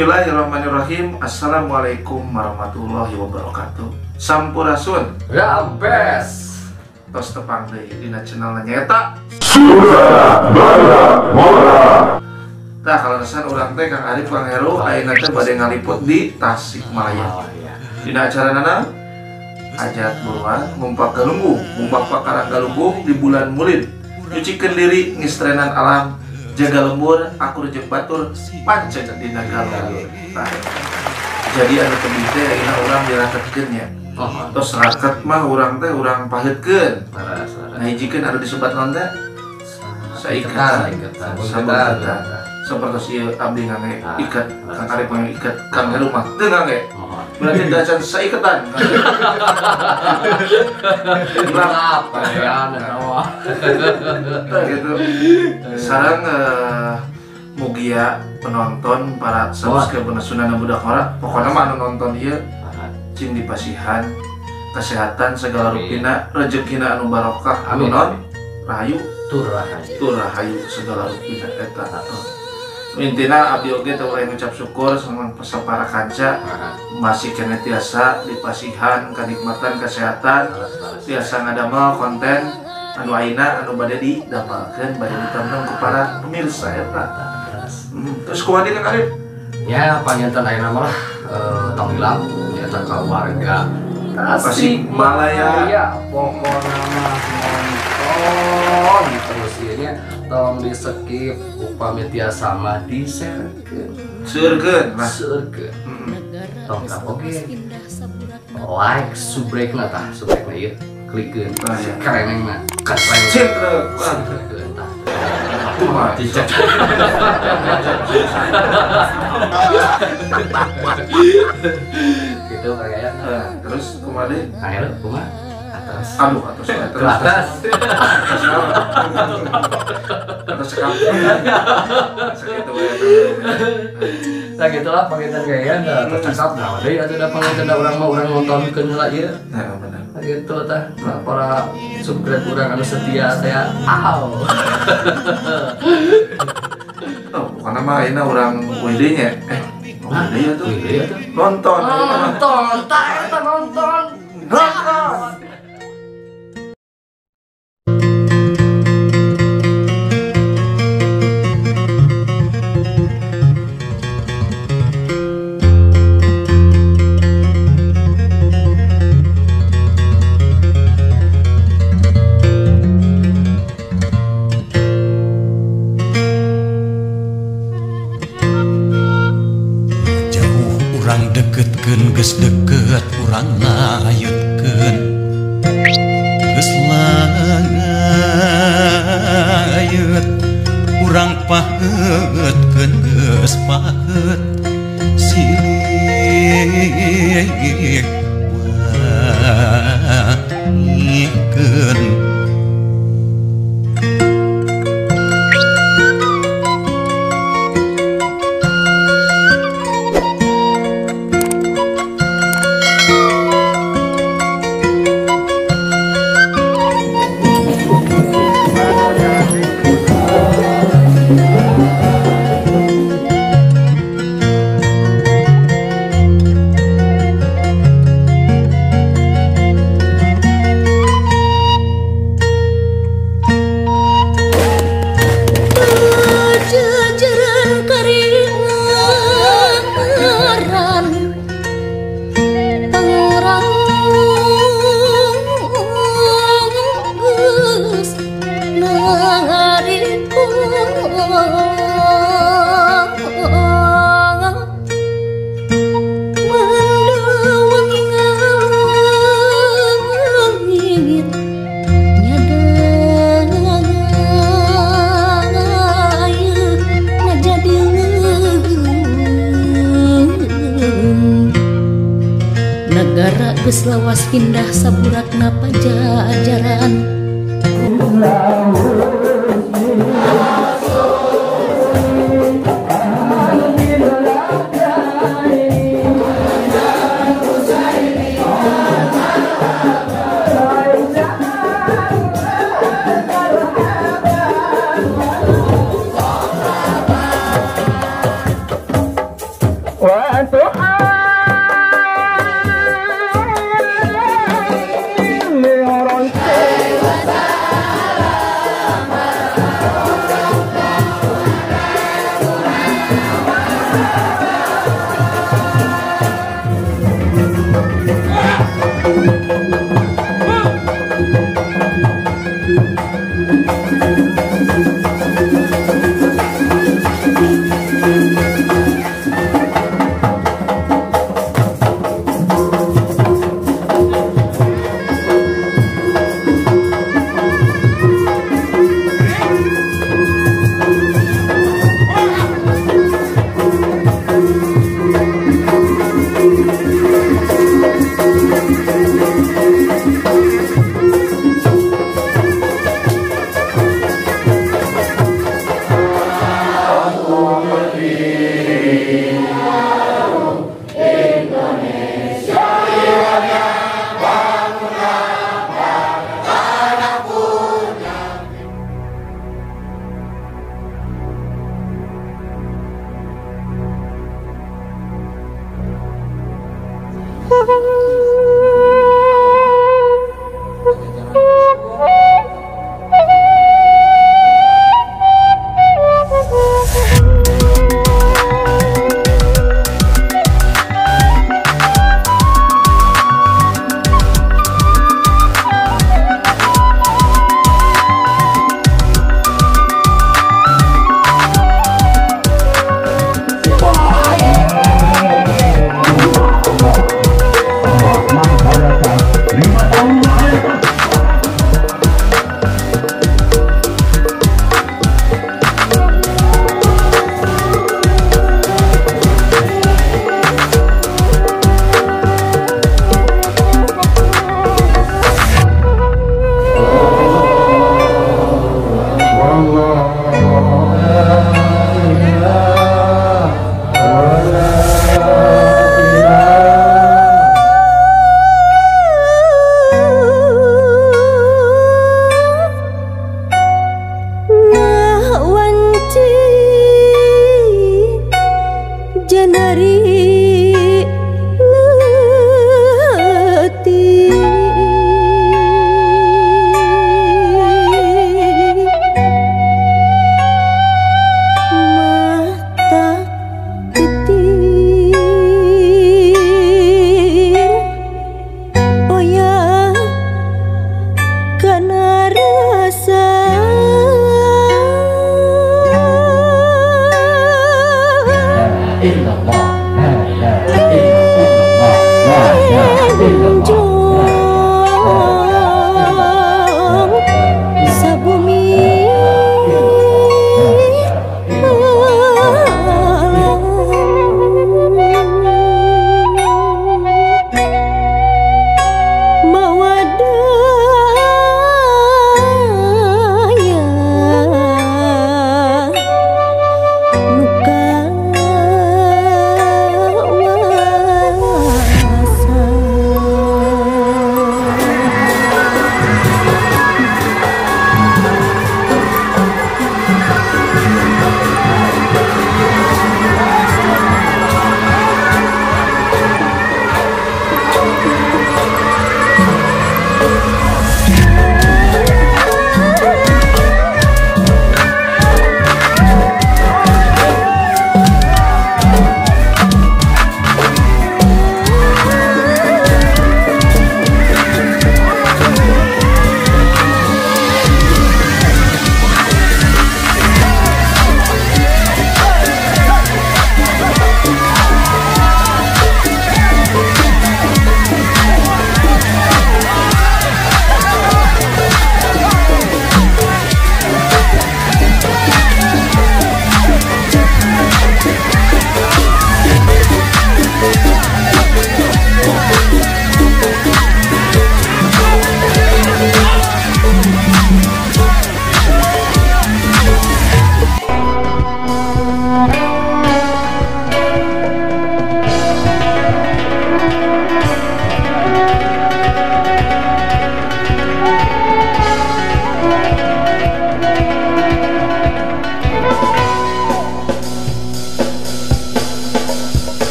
Bismillahirrahmanirrahim. Assalamualaikum warahmatullahi wabarakatuh. Sampurasun. Rampes. Tos tepang deui dina channel nyaeta Sunda Bara Mora. Tah kaleresan urang teh Kang Arif Kang Heru ayeuna teh bade ngaliput di Tasikmalaya. Dina acaranana hajat buruan ngumpak galunggung, ngumpak pakarang galunggung di bulan Mulid. Nyucikeun diri ngistrenan alam, jaga lembur, akur jeung batur, pancen dina galunggung. Tah. Jadi anu tebih teh ayeuna urang diraketkeun nya. Tos raket mah urang teh urang paheutkeun. Nah hijikeun anu disebat naon teh? Saiketan. Sabeketan. Sapertos ieu abdi ngangge iket, Kang Arif ngangge iket, Kang Heru mah teu ngangge. Berarti dacan saiketan. Gelap ya nawa. Gitu. Sareng mugia penonton para subscriber Sundana Budak Ngora, pokona mah anu nonton ieu cing dipasihan kesehatan segala rupina, rezekina anu barokah, anu non rahayu tur rahayu. Tur rahayu segala rupina eta. Intina abdi oge teu urang ngucap syukur sama para kanca masih kene tiasa dipasihan kenikmatan kesehatan tiasa ngadamel konten anu ayeuna anu bade didamelkeun bade ditonton ku para pemirsa eta. Terus kumaha deui Kang Arif? Ya panginten ayeuna mah lah tong hilap nyaeta ka warga Tasikmalaya. Ya pokona mah nonton terus ieu nya tong di skip upami tiasa mah di-sharekeun. Sharekeun lah. Sharekeun. Tong oge. Like subscribe-na tah, subscribe-na ieu klikeun. Kereneng na. Keren. Sharekeun tah. Kumaha cicak. Gitu kayaknya. Terus kumaha deui? Kang Heru kumaha? Atas. Aduh, atas terus. Atas. Atas sekampung. Segitu we. Nah gitulah panginten kayaknya tah cakap nah deui atuh da panginten da urang mah urang nontonkeun heula ieu. Nah, bener. Nah gitu tah para subscribe urang anu setia teh. Aw. Oh, pokona mah ayeuna urang WD nya. WD ya tuh. Nonton. Nonton, tah eta nonton. Nonton. Deketkeun geus deket urang layutkeun geus layut urang paheutkeun geus paheut silih wangikeun. Negara geus lawas pindah saburakna pajajaran.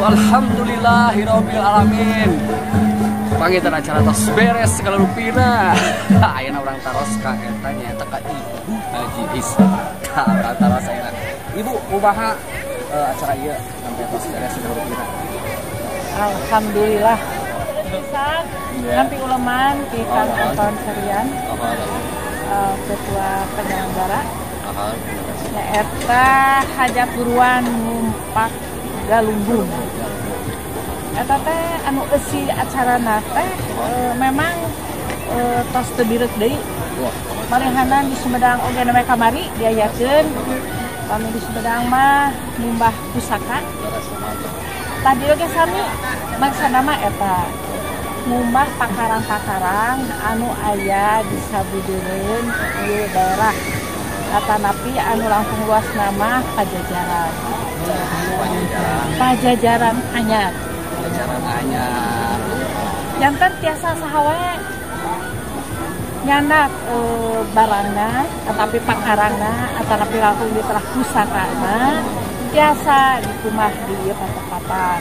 Walhamdulillahirabbil alamin. Panginten acara tos beres segala rupina. Ayeuna urang taros ka eta nyaeta ka Ibu Haji Is. Tah urang taros ayeuna. Ibu kumaha acara ieu sampai tos beres segala rupina? Alhamdulillah. Pisan nanti uleman di Kang Anton Serian. Ketua penyelenggara. Nyaeta hajat buruan ngumpak galunggung. Eta teh anu eusi acarana teh memang tos teu bireuk deui. Malihanan di Sumedang oge namanya kamari diayakeun. Kami di Sumedang mah ngumbah pusaka. Tadi oge sami maksana mah eta ngumbah pakarang-pakarang anu aya di sabudeureun ieu daerah. Atanapi anu langkung luas nama Pajajaran. Pajajaran anyar. Pajajaran anyar. Janten tiasa saha wae nyandak barangna, tetapi pakarangna, atanapi langkung ditelah pusakana tiasa dikumah di ieu patepatan.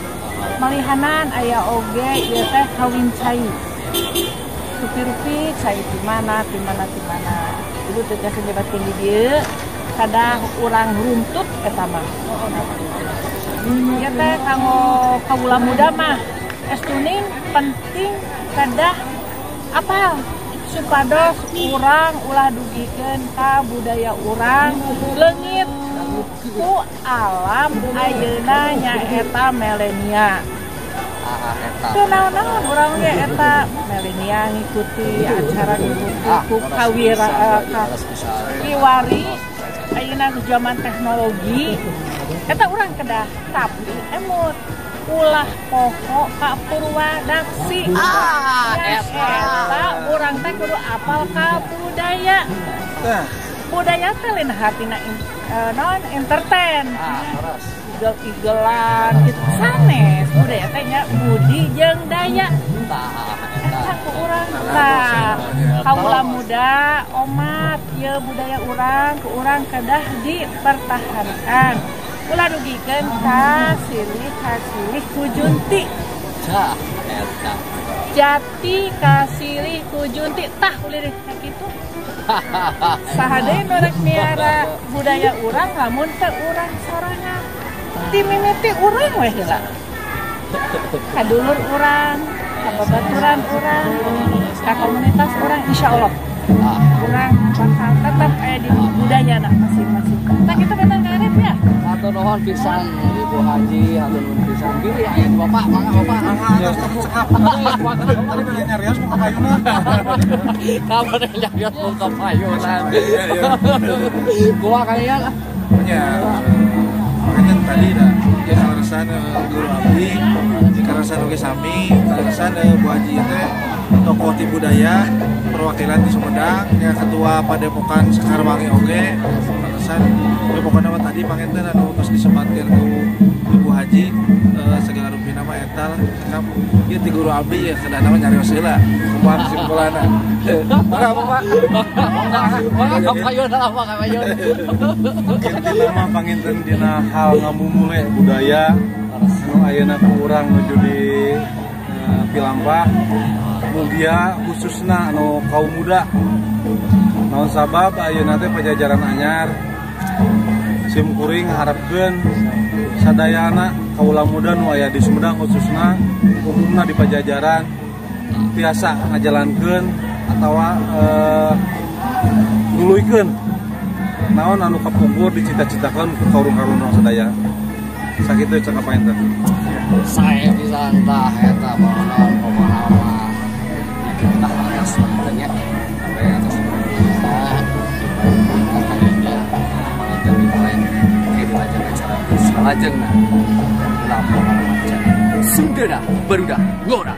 Malihanan aya oge ieu teh kawin cai. Rupi-rupi cai di mana, di mana, di mana. Ibu teu tiasa nyebatkeun di dieu, kadah urang runtut eta mah. Ieu teh kanggo kawula muda mah estuning penting kadah apal supados urang ulah dugikeun ka budaya urang leungit ku alam ayeuna nyaeta milenia. Teu naon-naon urang ge eta milenia ngikuti acara ngikuti ku kawira kiwari ayeuna zaman teknologi eta urang kedah tapi emut ulah poho ka purwadaksi. Eta urang teh kudu apal ka budaya. Budaya teh lain hatina non entertain. Igel-igelan gitu sanes budaya teh nya budi jeung daya. Eta ku urang tah kaula muda omat ieu budaya urang ku urang kedah dipertahankan. Ulah dugikeun ka silih kasilih kujunti. Eta. Jati kasilih kujunti tah ulih kitu. Saha deui nu rek miara budaya urang lamun teu urang sorangan. Ti mimiti urang we heula. Kadulur urang, ka babaturan urang, ka komunitas urang insyaallah. Urang bakal tetap aya di budayana masing-masing. Tah kitu benten Kang Arif ya. Hatur nuhun pisan Ibu Haji, hatur nuhun pisan. Bilih aya di Bapak, mangga Bapak. Cekap. Tadi bade nyarios muka payuna. Kabar nyarios muka payuna. Kumaha kalian? Nya. Makanya tadi dah ya kaleresan guru abdi, kaleresan oge sami, kaleresan Bu Haji teh tokoh ti budaya perwakilan di Sumedang, ya ketua Padepokan Sekarwangi oge, kaleresan ya pokokna mah tadi panginten anu tos disebatkeun ku Ibu Haji segala rupina mah eta lah cekap ieu ti guru abdi ya kedahna mah nyarios heula kumaha kesimpulanna. Mangga Bapak. Mangga ka payuna mangga ka payun. Intina mah panginten dina hal ngamumule budaya anu ayeuna ku urang nuju di pilampah mugia khususna anu kaum muda. Naon sabab ayeuna teh Pajajaran anyar sim kuring harapkeun sadayana kaula muda nu aya di Sumedang khususna umumna di Pajajaran tiasa ngajalankeun atawa nuluykeun naon anu kapungkur dicita-citakeun ku kaurung-kaurung sadaya. Sakitu cekap panginten. Sae pisan tah eta naon pokona mah nya kitu tah atas nya sampai atas salajengna lamun acara Sundana barudak ngora.